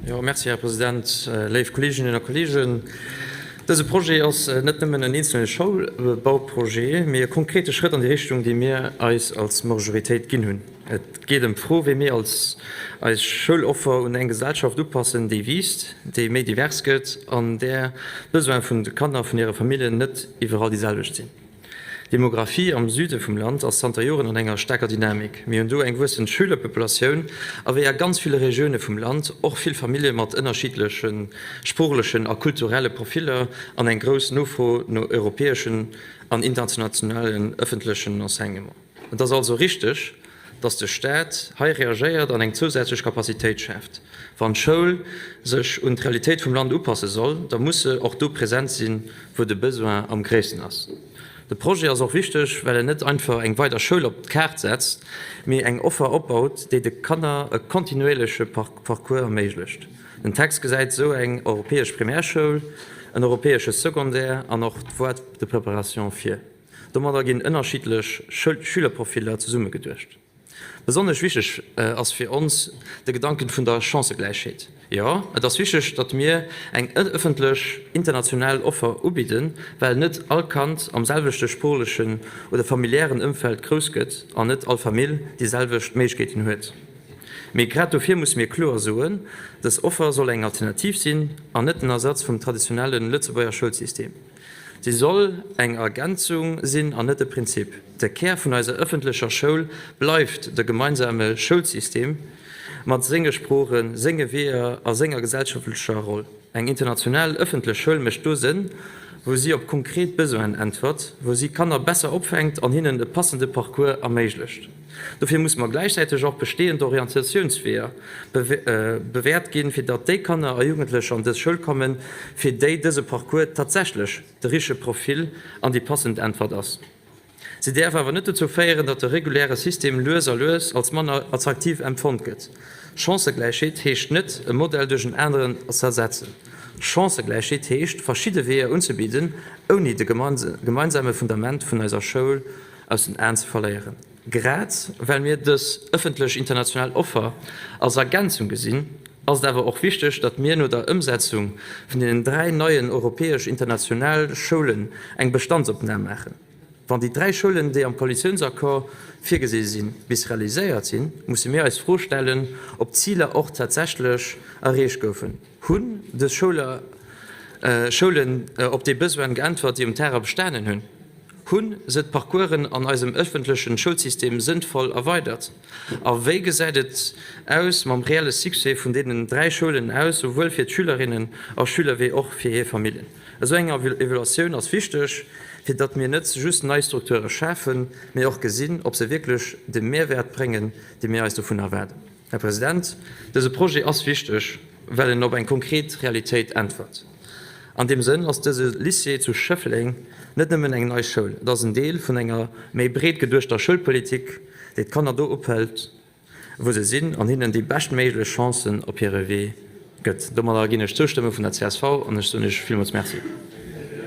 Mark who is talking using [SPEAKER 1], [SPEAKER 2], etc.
[SPEAKER 1] Jo, merci, Här President. Léif Kolleeginnen a Kolleegen, dëse Projet ass net nëmmen en eenzelne Schoulbauprojet, mee e konkrete Schrëtt an déi Richtung, déi mir eis als Majoritéit ginn hunn. Et geet ëm d'Fro, wéi mir als eis Schouloffer un eng Gesellschaft upassen, déi wiisst, déi méi divers gëtt an där d'Besoine vun de Kanner a vun hire Familljen net iwwerall déi selwecht sinn. D'Demographie am Süde vum Land ass zanter Joren an enger staarker Dynamik. Mir hunn do eng wuessend Schülerpopulatioun a wéi a ganz ville Regioune vum Land och vill Famillje mat ënnerschiddleche sproochlechen a kulturelle Profiller an eng grouss Nofro no europäeschen an internationalen ëffentlechen Enseignement. Et ass also richteg, dass de Staat hei reagéiert an eng zousätzlech Capacitéit schaaft. Wann d'Schoul sech un d'Realitéit vum Land upasse soll, da muss se och do present sinn, wou de Besoin am gréissten ass. De Projet ass och wichteg, well en net einfach eng weider Schoul op d'Kaart setzt, mee eng Offer opbaut, déi de Kanner e kontinuéierleche Parcours erméiglecht. Den Text gesäit esou eng europäesch Primärschoul, en europäesche Secondaire an och d'Voie de préparation vir. Domadder ginn ënnerschiddlech Schülerprofiller zesummegeduecht. Besonnesch wichteg ass fir ons de Gedanken vun der Chancëgläichheet. Jo, et ass wichteg, datt mir eng ëffentlech international Offer ubidden, well net all Kand am selwechte sproochlechen oder familiären Ëmfeld grouss gëtt an net all Famill déi selwecht Méiglechkeeten huet. Mee grad dofir musse mir kloer soen, Dës Offer soll eng Alternativ sinn an net den Ersatz vum traditionelle Lëtzebuerger Schoulsystem. Si soll eng Ergänzung sinn an net e Prinzip. De Kär vun eiser ëffentlecher Schoul bleift de gemeinsame Schoulsystem mat senge Sproochen, senge Weeër a senger gesellschaftlecher Roll. Eng international ëffentlech Schoul mécht do Sënn, wou si op konkret Besoinen äntwert, wou si Kanner besser opfänkt an hinnen e passende Parcours erméiglecht. Dofir musse mer gläichzäiteg och bestehend Orientatiounsweeër bewäert ginn, fir datt déi Kanner a Jugendlecher an dës Schoul kommen, fir déi dëse Parcours tatsächlech de richtege Profil an déi passend Äntwert ass. Si däerf awer net dozou féieren, datt de reguläre System lues a lues als manner attraktiv empfonnt gëtt. Chancëgläichheet heescht net, e Modell duerch en aneren z'ersetzen. Chancëgläichheet heescht, verschidde Weeër unzebidden, ouni de gemeinsame Fundament vun eiser Schoul aus den Aen ze verléieren. Grad well mir dës ëffentlech international Offer als Ergänzung gesinn, ass et awer och wichteg, datt mir no der Ëmsetzung vun deenen 3 neien europäesch international Schoulen eng Bestandsopnam maachen. Wann déi 3 Schoulen, déi am Koalitiounsaccord virgesi sinn, bis realiséiert sinn, musse mir eis d'Fro stellen, ob d'Ziler och tatsächlech erreecht goufen. Hunn dës Schoulen op déi Besoine geäntwert, déi um Terrain bestanen hunn? Hunn se d'Parcoursen an eisem ëffentlechen Schoulsystem sënnvoll erweidert? A wéi gesäit et aus mam reelle Succès vun deenen 3 Schoulen aus, souwuel fir d'Schülerinnen a Schüler wéi och fir hir Familljen? Esou eng Evaluatioun ass wichteg, fir datt mir net just nei Strukture schafen, mee och gesinn, ob se wierklech de Mehrwäert bréngen, dee mir eis dovun erwaarden. Här President, dëse Projet ass wichteg, well en op eng konkret Realitéit äntwert. An deem Sënn ass dëse Lycée zu Schëffleng net nëmmen eng nei Schoul, et ass en Deel vun enger méi breet geduechter Schoulpolitik, déi d'Kanner do ophëlt, wou se sinn an hinnen déi beschtméiglech Chancen op hire Wee gëtt. Domadder ginn ech d'Zoustëmmung vun der csv an ech soen Iech villmools Merci.